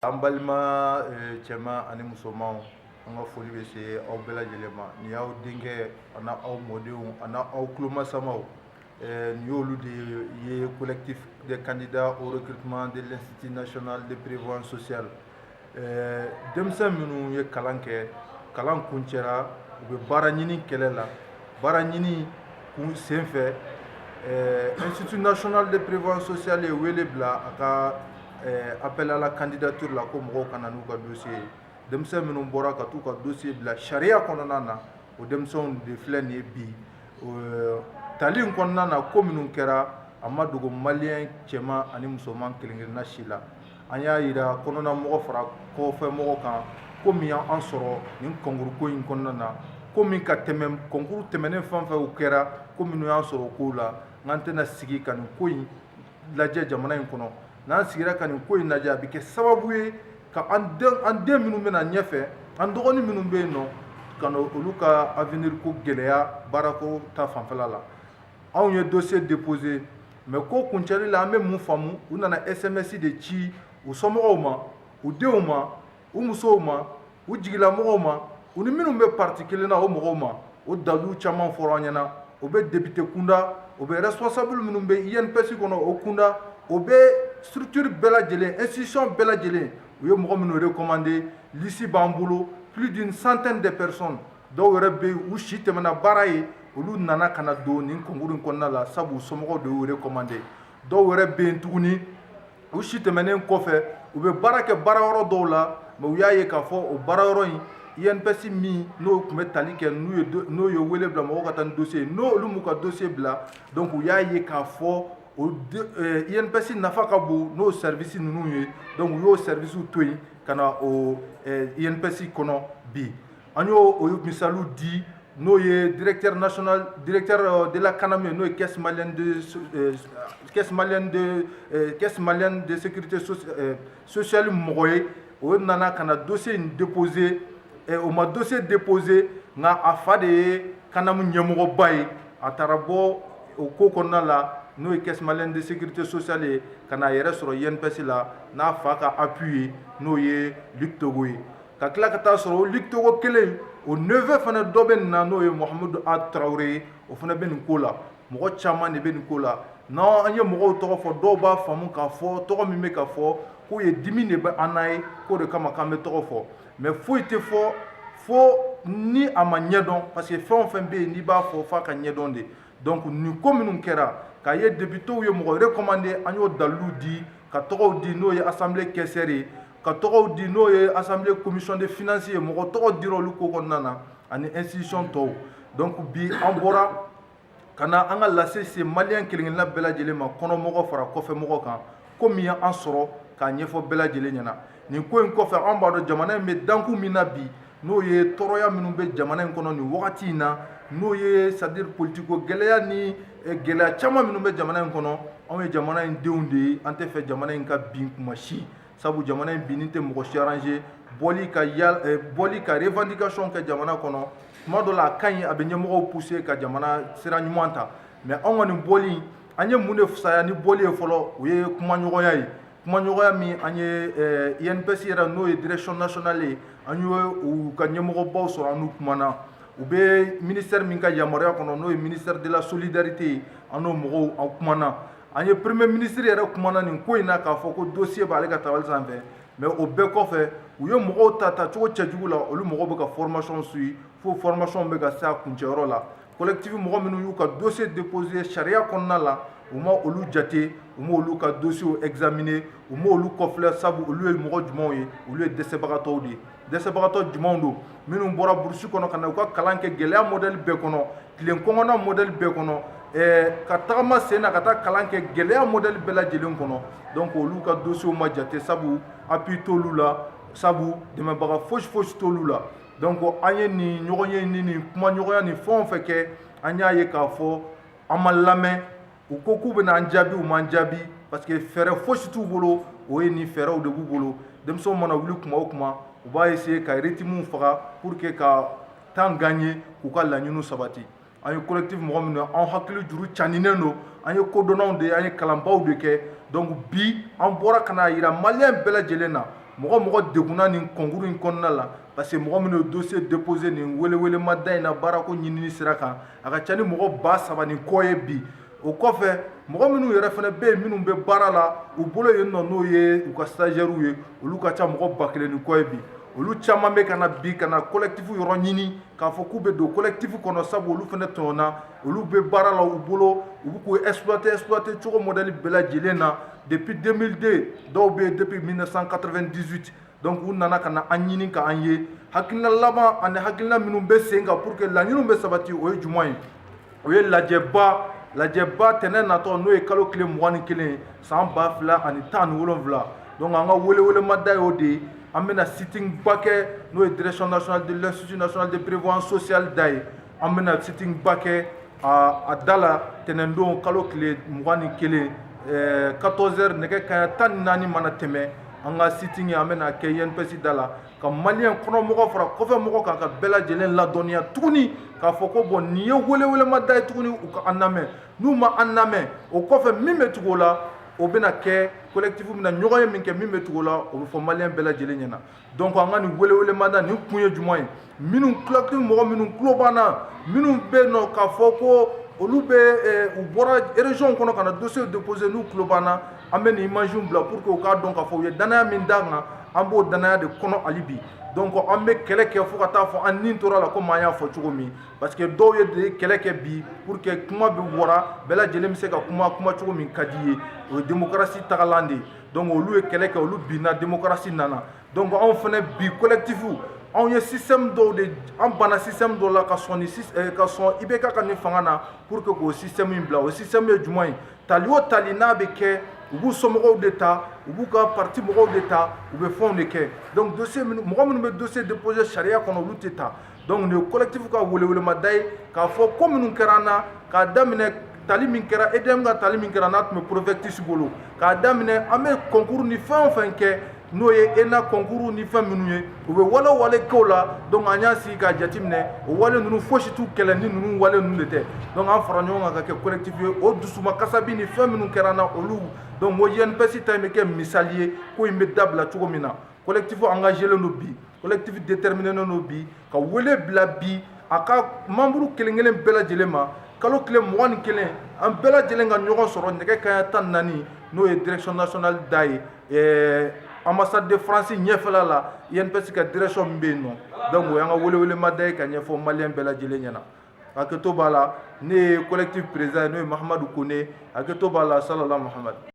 An balima cɛman ani musomanw, an ka foli bɛ se aw bɛɛ lajɛlen ma. Nin y'aw denkɛ ani aw mɔdenw ani aw tulomasamaw, nin y'olu de ye, collectif des candidats au recrutement de l'Institut national de prévoyance sociale. Denmisɛn minnu ye kalan kɛ, kalan kuncɛra, u bɛ baara ɲini kɛlɛ la. Baara ɲini kun senfɛ, Institut national de prévoyance sociale ye wele bila a ka appel à la candidature la, ko mɔgɔw ka na n'u ka dossier ye. Denmisɛn minnu bɔra ka t'u ka dossier bila sariya kɔnɔna na, o denmisɛnw de filɛ nin ye bi tali in kɔnɔna na. Ko minnu kɛra, a ma dogo maliyɛn cɛman ani musoman kelen kelenna si la. An y'a yira kɔnɔna mɔgɔ fara kɔfɛ mɔgɔ kan, ko min y'an sɔrɔ nin concours ko in kɔnɔna na, ko min ka tɛmɛ concours tɛmɛnen fɛn fɛn kɛra, ko minnu y'an sɔrɔ o kow la. N'an tɛna sigi ka nin ko in lajɛ jamana in kɔnɔ, n'an sigira ka nin ko in lajɛ, a bɛ kɛ sababu ye ka an den minnu bɛna ɲɛfɛ, an dɔgɔnin minnu bɛ yen nɔ, ka na olu ka avenir ko gɛlɛya baarako ta fanfɛla la. Anw ye dossier déposé, mais ko kuncɛli la, an bɛ mun faamu? U nana SMS de ci u somɔgɔw ma, u denw ma, u musow ma, u jigilamɔgɔw ma, u ni minnu bɛ parti kelen na, o mɔgɔw ma. O dalilu caman fɔra an ɲɛna. O bɛ député kunda, o bɛ responsable minnu bɛ INPS kɔnɔ, o kunda, o bɛ structure bɛɛ lajɛlen, institution bɛɛ lajɛlen, u ye mɔgɔ minnu recommandé. Liste b'an bolo, plus d'une centaine de personnes. Dɔw yɛrɛ bɛ yen, u si tɛmɛna baara ye, olu nana ka na don nin concours in kɔnɔna la, sabu u somɔgɔw de y'u recommandé. Dɔw yɛrɛ bɛ yen tuguni, u si tɛmɛnen kɔfɛ, u bɛ baara kɛ baara yɔrɔ dɔw la, mais u y'a ye k'a fɔ o baara yɔrɔ in, INPS min n'o tun bɛ tali kɛ, n'u ye n'o ye wele bila mɔgɔw ka taa ni dossier ye, n'olu m'u ka dossier bila, donc u y'a ye k'a fɔ o INPS nafa ka bon n'o service ninnu ye. Donc u y'o service to yen ka na o INPS kɔnɔ. Bi, an y'o o misaliw di, n'o ye directeur national, directeur de la CANAM ye, n'o ye caisse malienne de sécurité sociale mɔgɔ ye. O nana ka na dossier in déposer. O ma dossier déposer, nka a fa de ye CANAM ɲɛmɔgɔba ye. A taara bɔ o ko kɔnɔna la, n'o ye Caisse malienne de sécurité sociale ye, ka n'a yɛrɛ sɔrɔ INPS la n'a fa ka appui ye, n'o ye Luc Togo ye. Ka tila ka taa sɔrɔ o Luc Togo kelen, o neveu fana dɔ bɛ nin na, n'o ye Mahamudu A Tarawele ye, o fana bɛ nin ko la. Mɔgɔ caman de bɛ nin ko la. N'an an ye mɔgɔw tɔgɔ fɔ, dɔw b'a faamu k'a fɔ tɔgɔ min bɛ ka fɔ k'o ye dimi de bɛ an n'a ye, k'o de kama k'an bɛ tɔgɔ fɔ. Mais foyi tɛ fɔ fo ni a ma ɲɛdɔn, parce que fɛn o fɛn bɛ yen, n'i b'a fɔ, f'a ka ɲɛdɔn de. Donc nin ko minnu kɛra, k'a ye députés ye mɔgɔ recommandé, an y'o dalilu di, ka tɔgɔw di, n'o ye assemblée caissière ye, ka tɔgɔw di, n'o ye assemblée commission de finance ye. Mɔgɔ tɔgɔ dira olu ko kɔnɔna na ani institution tɔw. Donc bi, an bɔra ka na an ka lase se maliyɛn kelen-kelenna bɛɛ lajɛlen ma, kɔnɔmɔgɔ fara kɔfɛmɔgɔ kan, ko min y'an sɔrɔ, k'a ɲɛfɔ bɛɛ lajɛlen ɲɛna. Nin ko in kɔfɛ, an b'a dɔn jamana in bɛ danku min na bi, n'o ye tɔɔrɔya minnu bɛ jamana in kɔnɔ nin wagati in na, n'o ye, c'est à dire, politique ko gɛlɛya ni gɛlɛya caman minnu bɛ jamana in kɔnɔ. Anw ye jamana in denw de ye, an tɛ fɛ jamana in ka bin kuma si, sabu jamana in binni tɛ mɔgɔ si arranger. Bɔli ka ya, bɔli ka revendication kɛ jamana kɔnɔ, tuma dɔ la a ka ɲi, a bɛ ɲɛmɔgɔw pousser ka jamana sira ɲuman ta. Mais anw ka nin bɔli, an ye mun de fisaya ni bɔli ye fɔlɔ? O ye kumaɲɔgɔnya ye, kumaɲɔgɔnya min an ye INPS yɛrɛ, n'o ye direction nationale ye, an ye u ka ɲɛmɔgɔbaw sɔrɔ, an n'u kumana. U bɛ ministère min ka yamaruya kɔnɔ, n'o ye ministère de la solidarité ye, an n'o mɔgɔw, an kumana. An ye premier ministre yɛrɛ kumana nin ko in na, k'a fɔ ko dossier b'ale ka tabali sanfɛ. Mais o bɛɛ kɔfɛ, u ye mɔgɔw ta tacogo cɛjugu la. Olu mɔgɔw bɛ ka formation suit, fo formation bɛ ka se a kuncɛyɔrɔ la. Collectif mɔgɔ minnu y'u ka dossier déposé sariya kɔnɔna la, u ma olu jate, u ma olu ka dossier examiner, u ma olu kɔfilɛ, sabu olu ye mɔgɔ jumɛnw ye? Olu ye dɛsɛbagatɔw de ye. Dɛsɛbagatɔ jumɛnw don? Minnu bɔra brousse kɔnɔ ka na u ka kalan kɛ gɛlɛya modèle bɛɛ kɔnɔ, tilen kɔngɔnna modèle bɛɛ kɔnɔ, ka tagama sen na ka taa kalan kɛ gɛlɛya modèle bɛɛ lajɛlen kɔnɔ. Donc olu ka dossier ma jate, sabu appui t'olu la, sabu dɛmɛbaga fosi fosi t'olu la. Donc an ye nin ɲɔgɔn ye ni nin kumaɲɔgɔnya ni fɛn o fɛn kɛ, an y'a ye k'a fɔ an ma lamɛn. U ko k'u bɛna an jaabi, u m'an jaabi, parce que fɛɛrɛ fosi t'u bolo. O ye nin fɛɛrɛw de b'u bolo. Denmisɛnw mana wuli kuma o kuma, u b'a essayer ka rythme faga pour que ka temps gagner k'u ka laɲiniw sabati. An ye collectif mɔgɔ minnu ye, an hakili juru caninen don, an ye kodɔnnaw de ye, an ye kalanbaw de kɛ. Donc bi, an bɔra ka n'a yira maliyɛn bɛɛ lajɛlen na. Mɔgɔ mɔgɔ degunna nin concours in kɔnɔna la, parce que mɔgɔ minnu ye dossier déposé nin welewelemada in na baarako ɲinini sira kan, a ka ca ni mɔgɔ 3000 ni kɔ ye bi. O kɔfɛ, mɔgɔ minnu yɛrɛ fana bɛ yen, minnu bɛ baara la u bolo yen nɔ, n'o ye u ka stagiaires ye, olu ka ca mɔgɔ 1000 ni kɔ ye bi. Olu caman bɛ ka na bi ka na collectif yɔrɔ ɲini k'a fɔ k'u bɛ don collectif kɔnɔ, sabu olu fana tɔɲɔna. Olu bɛ baara la u bolo, u bɛ k'u exploiter cogo modèle bɛɛ lajɛlen na depuis 2002, dɔw bɛ yen depuis 1998. Donc u nana ka na an ɲini k'an ye. Hakilina laban ani hakilina minnu bɛ sen kan pour que laɲiniw bɛ sabati, o ye jumɛn ye? O ye lajɛba tɛnɛn natɔ, n'o ye kalo tile 21, san 2017. Donc an ka welewelemada y'o de ye. An bɛna sitting ba kɛ, n'o ye Direction nationale de l'Institut national de prévoyance sociale da ye. An bɛna sitting ba kɛ a da la tɛnɛndon, kalo tile 21, 14 heures, nɛgɛ kanɲɛ 14 mana tɛmɛ. An ka sitting, an bɛna kɛ INPS da la, ka maliyɛn kɔnɔmɔgɔ fara kɔfɛ mɔgɔ kan, ka bɛɛ lajɛlen ladɔnniya tuguni k'a fɔ ko bon, nin ye welewelemada ye tuguni, u ka an lamɛn. N'u ma an lamɛn, o kɔfɛ min bɛ tugu o la, o bɛna kɛ collectif bɛna ɲɔgɔn ye min kɛ, min bɛ tugu o la, o bɛ fɔ maliyɛn bɛɛ lajɛlen ɲɛna. Donc an ka nin welewelemada nin kun ye jumɛn ye? Minnu collectif mɔgɔ minnu tulo b'an na, minnu bɛ yen nɔ k'a fɔ ko olu bɛ u bɔra région kɔnɔ ka na dossier déposer, n'u tulo b'an na, an bɛ nin image bila pour que u k'a dɔn k'a fɔ u ye danaya min d'an kan, an b'o danaya de kɔnɔ hali bi. Donc an bɛ kɛlɛ kɛ fo ka taa fɔ an nin tora la, komi an y'a fɔ cogo min, parce que dɔw ye de kɛlɛ kɛ bi pour que kuma bɛ wara, bɛɛ lajɛlen bɛ se ka kuma kuma cogo min ka di ye, o ye démocratie tagalan de ye. Donc olu ye kɛlɛ kɛ, olu binna, démocratie nana. Donc anw fana bi, collectif, anw ye système dɔw de, an banna système dɔw la ka sɔn ni ka sɔn IBK ka nin fanga na pour que k'o système in bila. O système ye jumɛn ye? Tali o tali n'a bɛ kɛ, u b'u somɔgɔw de ta, u b'u ka parti mɔgɔw de ta, u bɛ fɛnw de kɛ. Donc dossier minnu, mɔgɔ minnu bɛ dossier déposer sariya kɔnɔ, olu tɛ ta. Donc nin ye collectif ka welewelemada ye k'a fɔ ko minnu kɛra an na, k'a daminɛ tali min kɛra, EDM ka tali min kɛra n'a tun bɛ Provectus bolo, k'a daminɛ an bɛ concours ni fɛn o fɛn kɛ, n'o ye ENA concours ni fɛn minnu ye, u bɛ wale o wale kɛ o la. Donc an y'a sigi k'a jateminɛ, o wale ninnu fosi t'u kɛlɛ ni ninnu wale ninnu de tɛ. Donc an fara ɲɔgɔn kan ka kɛ collectif ye, o dusuma kasabi ni fɛn minnu kɛra an na, olu. Donc o INPS ta in bɛ kɛ misali ye ko in bɛ dabila cogo min na. Collectif engagé len don bi, collectif déterminé don bi ka wele bila bi a ka membre kelen kelen bɛɛ lajɛlen ma. Kalo tile 21, an bɛɛ lajɛlen ka ɲɔgɔn sɔrɔ nɛgɛ kanɲɛ 14, n'o ye Direction nationale da ye, ambassade de France ɲɛfɛla la, INPS ka direction min bɛ yen nɔ. Donc o y'an ka welewelemada ye ka ɲɛfɔ maliyɛn bɛɛ lajɛlen ɲɛna. Hakɛto b'a la, ne ye collectif président ye, n'o ye Mahamadu Kone. Hakɛto b'a la. Salala Muhamadu.